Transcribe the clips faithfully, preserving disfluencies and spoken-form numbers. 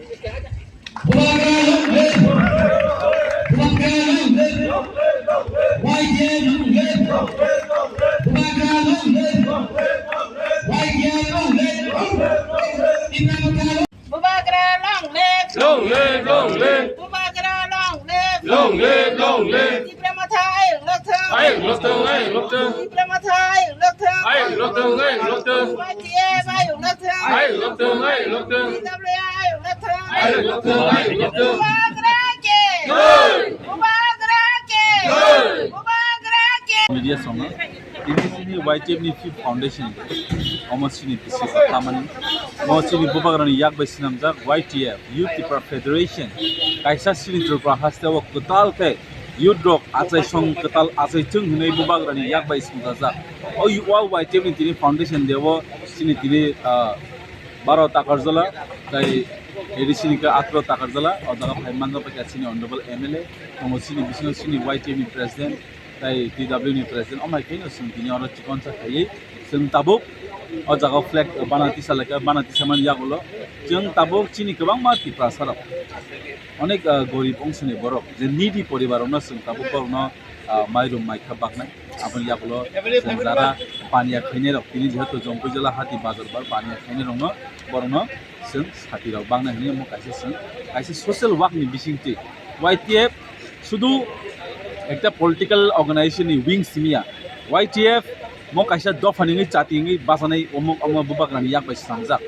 Bubagra long live! Bubagra long live! Y T F long live! Bubagra long live! Y T F long live! Tipra Motha long Bubagra long live! Long live, long live! Bubagra long live! Long live, long live! Tipra Motha ayuk lokthung! Ayuk lokthung, ayuk lokthung! Tipra Motha ayuk lokthung! Ayuk lokthung, ayuk lokthung! Y T F ayuk lokthung! Ayuk lokthung, ayuk lokthung! T W A ayuk lokthung! Ayuk lokthung, ayuk lokthung! Bubagra ke! Jai! Bubagra ke! Jai! Bubagra ke! Media song, tini sini Y T F ni fifth foundation, omo sini bisi khamani, omo sini bubagrani yak bai swnamjak Y T F, Youth Tipra Federation, kaisa sini Tripura haste o kwtal khe youth rok achai song kwtal achai chwng hinwi bubagrani yak bai swngjajak. O Y T F ni tini foundation day o sini tini, ah, baro Takarjala, tai A D C ni khe atro Takarjala, o jaga phai manjak bai kha sini honorable M L A, tongo sini bisingo sini Y T F ni president, tai T W ni president, omai khe no chwng tini oro chikonsa khaiwi chwng tabuk o jaga o flag bana tisa laikha, bana tisa mani yagulo chwng tabuk chini kwbangma Tiprasa rok, onek, ah, gorib ongsoni borok, je needy poribar rokno chwng tabuk borokno, ah, mairum maikha baknai, aboni yagulo chwng jara paniya khainai rok, tini jehetu Jompuijala hati bazar bar paniya khainai rokno, borokno chwng sati rok baknai hinwi omo kaisa chwng kaisa social work ni bisingtwi Y T F sudu ekta political organization ni wing simiya. Y T F mo kaisa dopha ni wngwi chati wngwi bachanai omuk omo bubagrani yak bai swnamjak.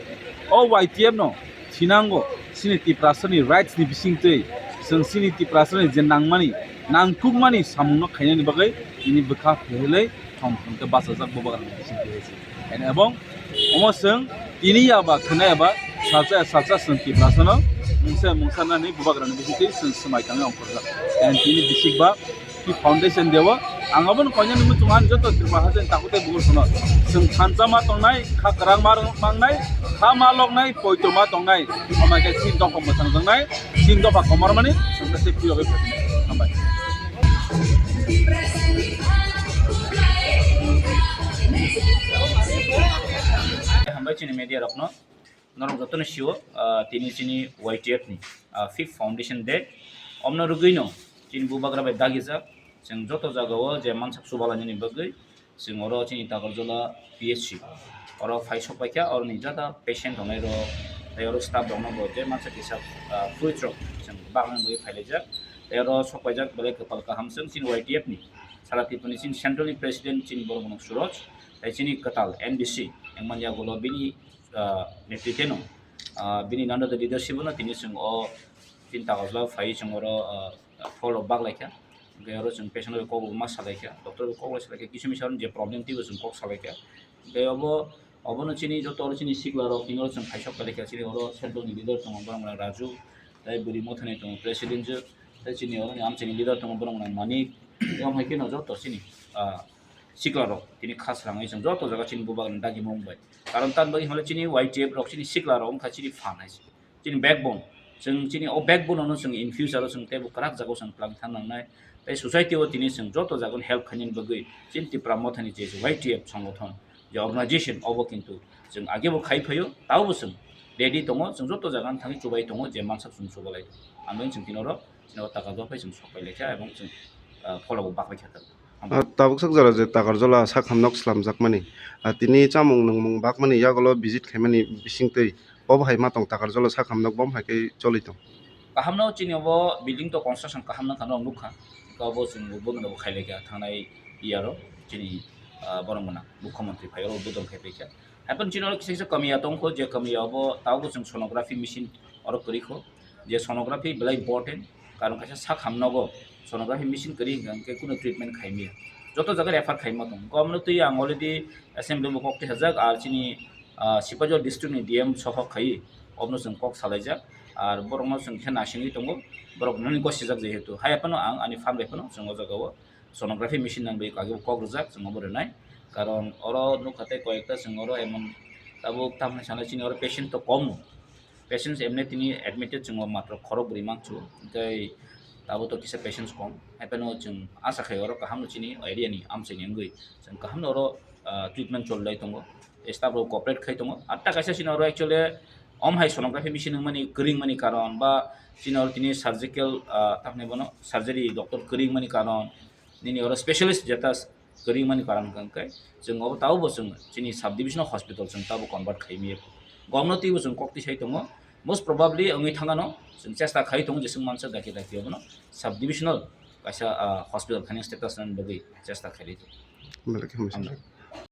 O Y T F no thinango sini Tiprasani rights ni bisingtwi chwng sini Tiprasani je nangmani nangkukmani samungno khainani bagwi tini bwkha phehilwi thong thong khe bachajak bubagrani bisingtwi hai se. And ebong omo chwng tini ya ba khwnai ya ba salsa ya salsa chwng Tiprasano mungsa ya mungsa nani bubagrani bisingtwi chwng swmai tangwi ongkhorjak. And tini bisik ba ki foundation day o ang abono koinani muchung ani joto Tripura hajani takhuk tei bukur phano chwng thansa ma tongnai, kha kwrang ma mangnai, kha ma loknai, poito ma tongnai, omo khe chini dopha mwthang tongnai, chini dopha komormani chwng khe tei phiyogwi phainai. Hambai. Hambai chini media rokno, norok jotono sio, ah, tini chini Y T F ni, ah, fifth foundation day. Omno rwgwino chini bubagra bai dagijak, chwng joto jagao je mansak chubalainani bagwi chwng oro chini Takarjala P H C oro phai sok paikha, oroni jata patient tongnai rok tei oro staff rokno bo je mansa kisa, ah, fruits rok chwng baknani bagwi phailaijak. Tei oro sok paijak belai kwpal kaham chwng chini Y T F ni sara Tripura ni chini central ni president chini borok Suroj tei chini kwtal M D C wngmani yagulo bini, ah, netritwno, ah, bini under the leadership no tini chwng o tin Takarjala phai chwng oro, ah, follow bak laikha. Hwnkhe oro chwng patient bai kok ma salaikha, doctor bai kok salaikha, kisu misa je problem twibo chwng kok salaikha. Hwnkhe obo, obono chini joto oro chini sikla rok tini oro chwng khaisok pailai kha, chini oro central ni leader tongo borok rok Raju, tei bwrwi mothani tongo president je, tei chini oro ni amchaini leader tongo borok rok Manik, tei omo hai kheno joto chini, ah, sikla rok tini kha srangwi chwng joto jaga chini bubak ni dagi mung bai. Karon tamni bagwi hwnle chini Y T F rok chini sikla rok wngkha chini phan hai se. Chini backbone, chwng chini o backbone-o no chwng in future-o chwng teibo kwrak jagao chwng twlang thang nangnai. Tei society-o tini chwng joto jaga-o help khainani bagwi chini Tipra Mothani je Y T F songothon, je organization, obo kintu chwng agebo khai phaio, taobo chwng ready tongo, chwng joto jaga-o thangwi chubai tongo, je mansak chwng chubalai tongo. Ang chwng tini oro, chini o taka dophai chwng sok pai laikha, ebong chwng, ah, phola bo bak bai kha. Ah, tabuk sak jora je Takarjala sak hamnok slamjakmani, ah, tini chamung nungmung bakmani yagulo visit khaimani bisingtwi obo hai ma tong Takarjala sak hamnok bom hai khe choli tong. Kahamno chini obo building to construction kaham nang kha norok nukha. Obo chwng uddodon bo khailai kha thangnai year o chini, ah, borok mwnang mukhyamantri phai oro uddodon khai paikha. Haikhe chini oro kisa kisa kamiya tongkho, je kamiya obo tabukbo chwng sonography machine oro kwrwikho. Je sonography belai important, karon kaisa sak hamnogo sonography machine kwrwi hwnkha hwnkhe kunu treatment khaimaya. Joto jaga refer khaima tongo. Omono twi ang already assembly bo kok twi sajak, ar chini, ah, Sipahijala district ni D M sohok khai obono chwng kok salaijak. Ar borokno chwng khe naisingwi tongo, borok nini gosijak jehetu. Hai phano ang ani phan bai phano chwng o jagao sonography machine nang bai kagwi kok rwjak chwng obo rwnai. Karon oro nukha tei koyekta chwng oro emon tabuk tamni sana chini oro patient to kom no. Patients emni tini admitted chwng o matro khorok bwrwi mankhu, tei tabuk to kisa patients kom. Hai phano chwng asa khai oro kaham no chini area ni amchaini wngwi chwng kaham no oro, ah, treatment cholai tongo. Staff rok cooperate khai tongo. Atta kaisa chini oro actually Om hai sonography machine wngmani kwrwngmani karon ba chini oro tini surgical, ah, tamni bono surgery doctor kwrwngmani karon, nini oro specialist jeta kwrwngmani karon hwnkhe chwng obo tabukbo chwng chini sub divisional hospital chwng tabuk convert khaimaya. Gomno twibo chwng kok tisai tongo. Most probably wngwi thangano chwng chesta khai tongo jeswk mansa dakti dakti obono sub divisional kaisa, ah, hospital khani status nani bagwi chesta khailai tongo. Belai khe hambai. Hambai.